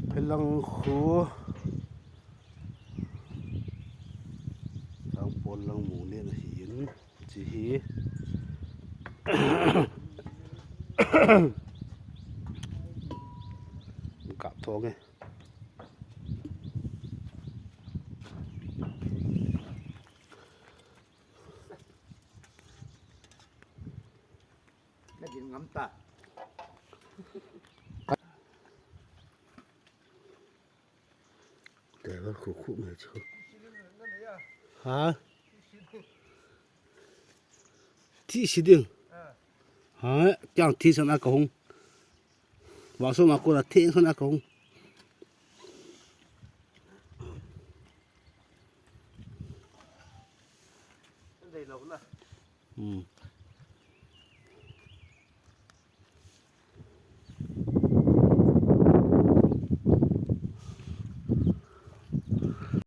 ເພິ່ນລັງໂຄ ທາງໂພນລັງໝູເນນຫີນຊິຮີ ກາບທອງເອີຍ. ແມ່ນກິນງຳຕາ ແຕ່ວ່າຄຸໆ ແມ່ນເຈົ້າ ຮະ ທີ່ຊິດຶງ ຮະ ຈ້າງທີ່ສັນອາກະຫົງ ວ່າສົມອາໂກລະເທສັນອາກະຫົງ ໄດ້ແລ້ວນະ ອືມ.